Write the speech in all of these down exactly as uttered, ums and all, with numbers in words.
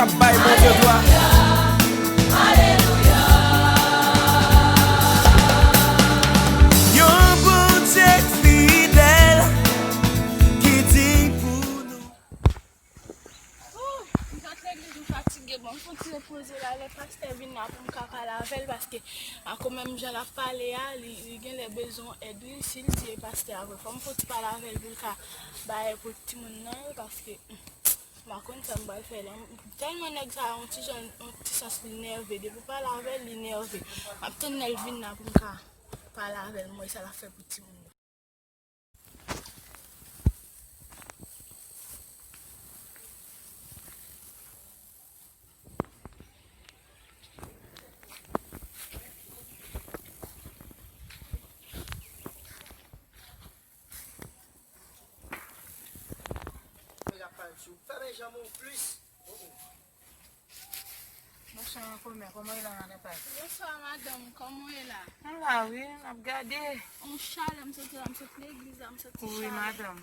Bay Bondye glwa. Yon Bondye k fidèl ki diy pou nou. Ooh, m sot legliz, m fatige. Bon, m fon ti repoze la, lè pastè vin la pou m ka pale avè l, paske a konmenm jan l ap pale a, li, li genlè bezwen èd wi, si l di e pastè a vre. Fò m fon ti pale avè l pou l ka bay pou timoun nan, paske, hmm, m pa konn sa m pral fè la. Tèlman nèg sa a, yon ti jan, yon ti sans li nève. Depi w pale avè l, li nève. M ap tann lè l vin la pou m ka pale avè l, m wè sa l ap fè pou timoun yo. Fèmen janm ou plis. Bonswa, manman, kòman w ye la, madan Paz? Bonswa, madanm, kòman w ye la? M la, wi, n ap gade. On chalè, m soti la, m soti legliz la, m soti chalè. Wi, madanm.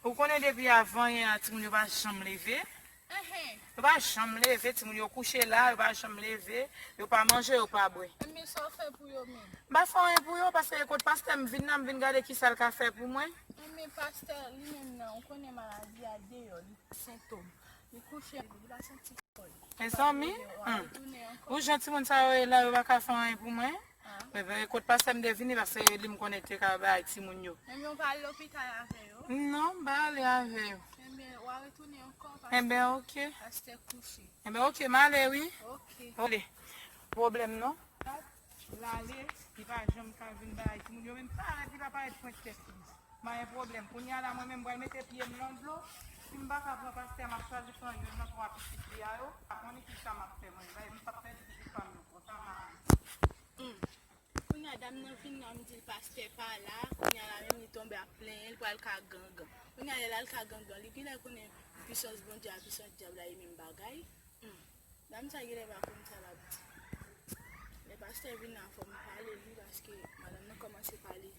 Ou konnen depi avan yè a, timoun yo pa janm leve. Enhen. Yo pa janm leve, timoun yo kouche la, yo pa janm leve, yo pa manje, yo pa bwè. Enben, sa w fè pou yo menm? M pa fè anyen pou yo, paske kot pastè m vin nan, m vin gade kisa l ka fè pou mwen. Enben, pastè li menm nan, ou konnen maladi a deyò, li sentòm. Li kouche, li pa santi kò l. Mezanmi, hmm. Ou jan timoun sa yo ye la, yo pa ka fè anyen pou mwen. Men, men, kot pastè m te vini, paske li m konnen te ka bay timoun yo. Enben, ou pa al lopital avè yo? Non, m pa ale avè yo. Enben, w a retounen ankò, paske pastè kouche. Enben, oke. Enben, oke, m ale, wi. Oke. Oke. Pwoblèm, non? L ale, li pa janm ka vin bay timoun yo, menm parèt, li pa parèt pwent tèt li. M pa gen pwoblèm. Kounye a la, mwen menm, m pral mete pye m nan dlo. Si m pa ka pran pastè, m ap chwazi pran youn nan twa pitit li a yo. M pa konnen kisa m ap fè, mwen. M p ap pèdi pitit pa m yo konsa, m ale. Hmm. Kounye a, dam nan vin la, m di l pastè pa la. Kounye a la, menm li tonbe ap plenyen, li pral ka gangan. Kounye a, lè l al ka gangan, li genlè konnen pisans Bondye a, pisans dyab la, e menm bagay. Hmm. Dam sa genlè pa konn sa l ap di. Lè pastè vin la, fò m pale, wi, paske madanm nan kòmanse pale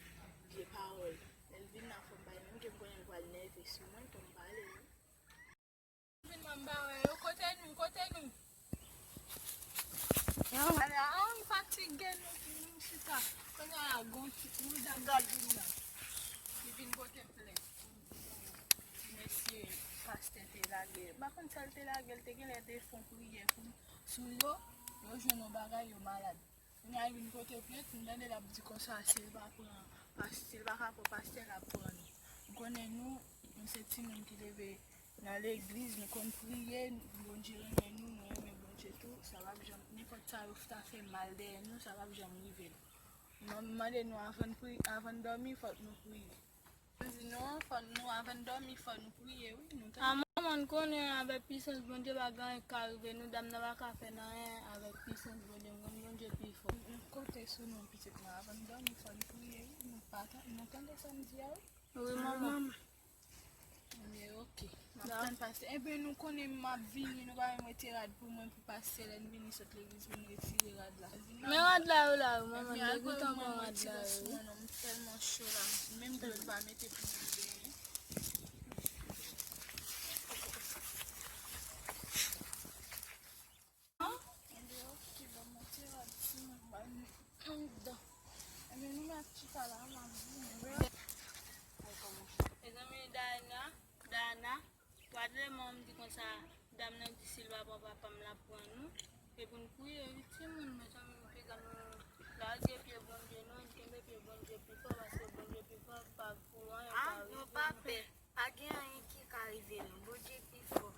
vye pawòl. Lè l vin la, fò m pale, menm ke m konnen l pral nève sou mwen, fò m pale, wi. Vin, mwen m pa wè yo. Kote nou? Kote nou? An, m fatige, nou, nou chita. Kounye a la, gon ti, yon dam ki vin la. Li vin pote plent. Mesye, pastè te lage. M pa konn sa l te lage, l te genlè te fè yon priyè pou, sou yo, yo jwenn yon bagay, yo malad. Kounye a, l vin pote plent, m tande l ap di konsa, si l pa pran, pas-, si l pa ka pran pastè, l ap pran nou. M konnen nou, nou se timoun ki leve nan legliz, nou konn priye, Bondye renmen nou, nou renmen Bondye tou, sa p ap janm, nenpòt sa yo ta fè mal dèyè nou, sa p ap janm rive nou. M mande nou, avan n pri-, avan n dòmi, fòk nou priye. M di nou, fò nou, avan n dòmi, fò nou priye, wi, nou tande. A, manman, n konnen avèk pisans Bondye pa gen anyen k ka rive nou, dam nan pa ka fè n anyen avèk pisans Bondye, m konn Bondye pi fò. M, m konte sou nou, pitit mwen, avan n dòmi, fò n priye, wi, nou pa tan-, nou tande sa m di a, wi. Wi, manman. Wi, manman. Ebyen, oke. M ap tann pastè. Ebyen, nou konnen m ap vini, nou pa menm rete rad pou mwen, pou pastè, lè n vini sot legliz, pou n retire rad la. Men rad la yo la, yo, manman, depi tan pran rad la yo. Mwen, non, m tèlman cho la, menm dlo l pa mete pou mwen benyen. Enben, oke, ban m monte rad pou mwen, ba nou anndan. Enben, nou mèt chita la, m ap vini. Mezanmi, Dayana, Dayana, twa de mwa m di konsa, dam nan di si l pa pran papa m, l ap pran nou. E pou n priye, wi, timoun, mezanmi, piga nou lage pye Bondye, non, n kenbe pye Bondye pi fò, paske Bondye pi fò, pa pou anyen ka rive nou. Pa pè, pa gen anyen ki ka rive nou, Bondye pi fò.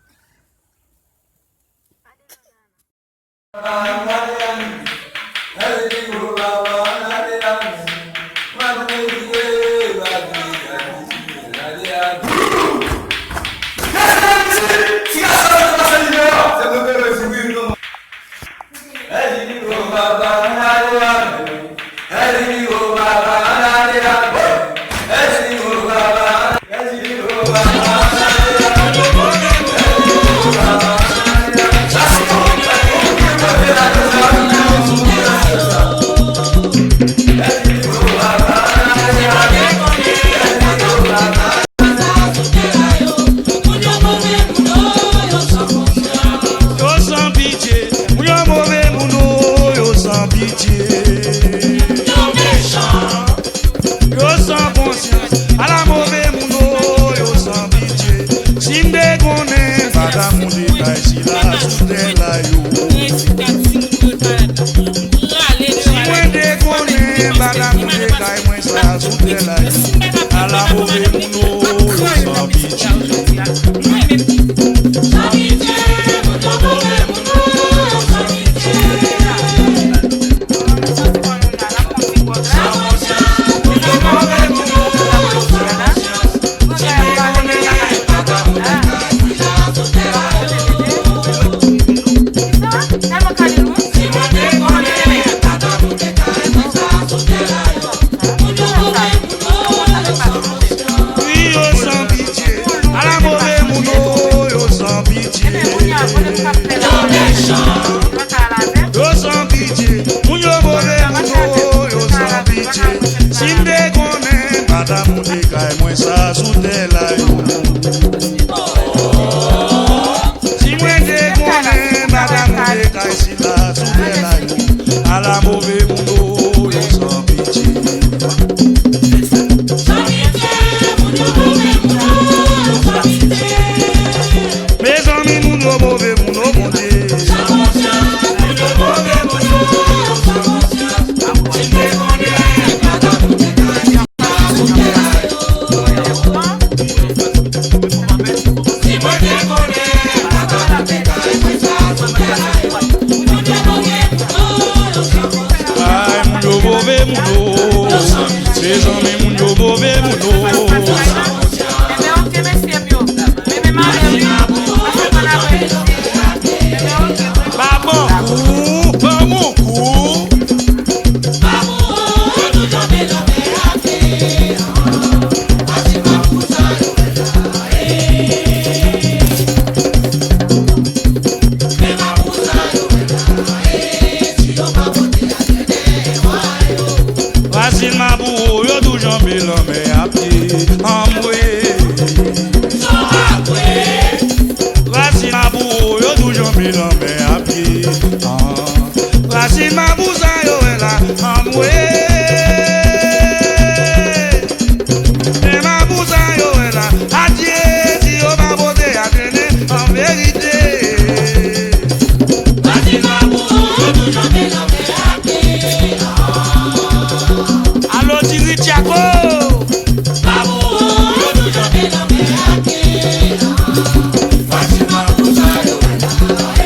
Rasin mabou yo toujou met lanmè a pye. Ah. Rasin mabou sa yo wè la, anmwe. Men mabou sa yo wè la, adye, si yo pa pote a trennen, an verite. Rasin mabou yo toujou met lanmè a pye. Alo, Tiri Tchako!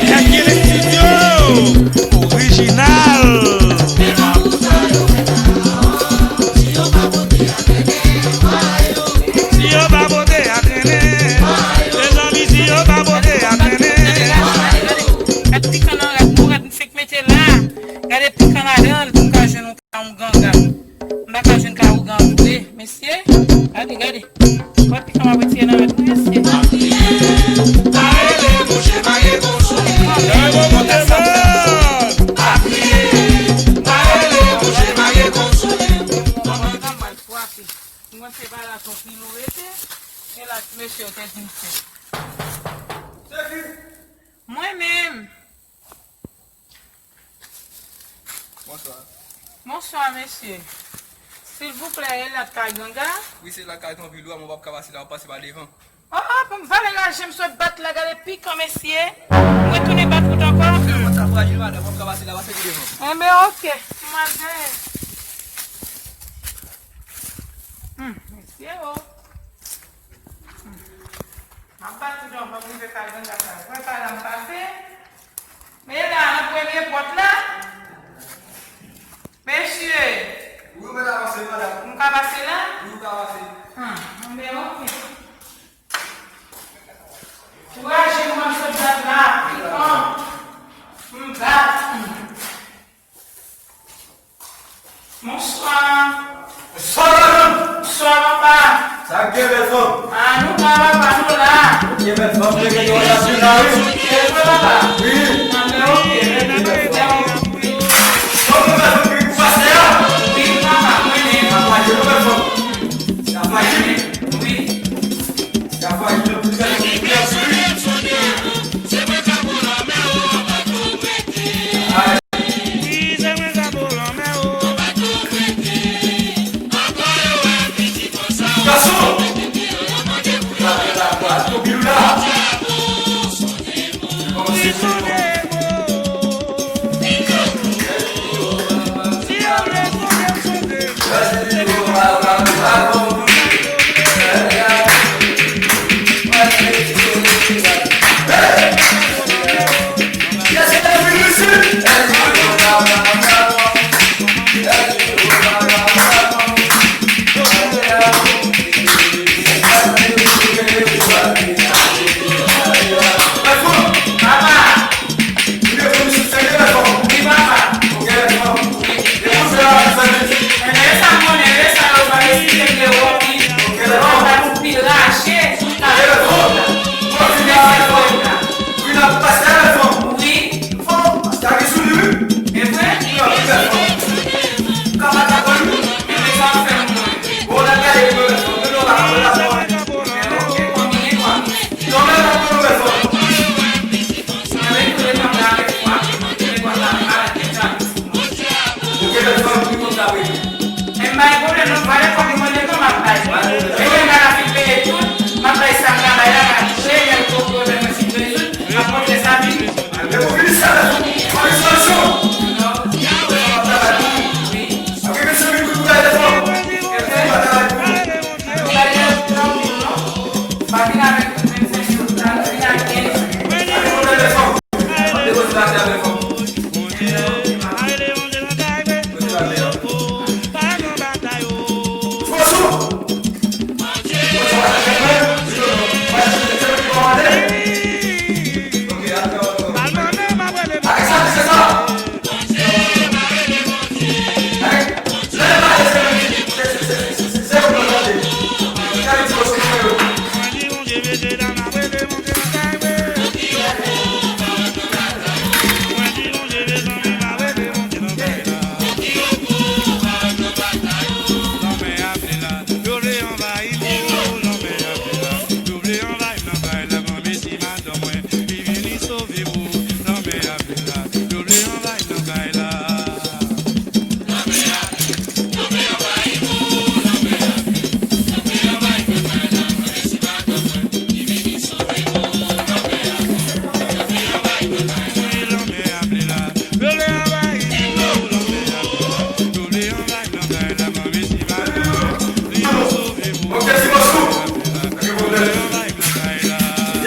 Hercule Studio Original. Si yo pa pote a trennen, mezanmi, si yo pa pote a trennen. Gade pikan nan rad, nou rad m fenk mete la. Gade pikan ladan l pou m ka jwenn yon kawou ganga. M pa ka jwenn kawou ganga vre. Mesye, gade, gade. Wè pikan m ap retire nan rad mwen, mesye. Pa rele mouche marye konsonnen. Pa kriye, pa rele mouche marye konsonnen. Mwen se pa la tonpil ou rete, e la ti mesye yo te di m fè. Mwen menm. Bonswa. Bonswa, mesye. Silvouplè, e la kay ganga? Wi, se la kay tonpil ou a, mwen p ap ka pase la, m ap pase pa devan. Oh, oh, pou m vale la, jan m sot bat la, gade pikan, mesye. M retounen bat ou ankò. Mwen sa frajil, madanm, m ap ka pase la, pase ki devan. Enben, oke. M al dèyè. Hmm, mesye, oh. Hmm. M ap bat ou ankò, m rive kay ganga sa. Wè pa la m pase. Men la, nan premye pòt la. Mesye. Wi, ou mèt avanse, madanm. M ka pase la? Wi, ou ka pase. Hmm, enben, oke. Kouraje mwen sot bat la, pikan. M bat. Bonswa. Bonswa, madanm. Bonswa, papa. Sa k gen, bèl fanm? Ah, nou la, papa, nou la. Ok, bèl fanm, gen gen yon la, wi. Bèl fanm, papa. Wi. Ah, ben, ok, bèl fanm, bèl fanm. Bon, bèl fanm, wi, pou pastè a? Wi, papa, mwen menm. Sa frajil, bèl fanm. Sa frajil. Wi. Sa frajil, bèl fanm. Gason! Wi. Fò, sa gen sou li, wi. E vre? Wi, anpil bèl fanm. Ou ka pa ta pran li? Enben sa w ap fè mwen? Bon, n ap gade pou bèl fanm. Men non, pa ka pran la fanm. Ok, konbyen fwa? Non, men pa pran bèl fanm. Enben, kote fanm la avèk mwen? Enben, konm la, m pa la deja. Ok, bèl fanm, wi, konm sa, wi. Men m pa gen pwoblèm, non, m pa gen kòb, mwen mande non, m ap bay. Enben, m pa la fin peye tout, m ap bay sa m ka bay la, m ap touche, lè l poko, lè mwen fin rezoud, m ap montre sa vini.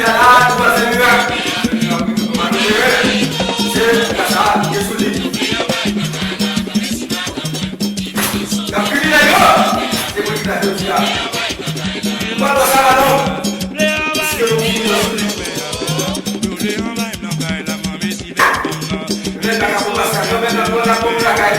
Sa a, nou pral fè mirak. Malere, se sa a, ki sou li. Y ap kriminèl yo. Se mwen ki ta jodi a. Nou pa pran sa la non. Piske nou kriminèl sou li. Mèt la ka pran masak, mèt la pran la pran lakay.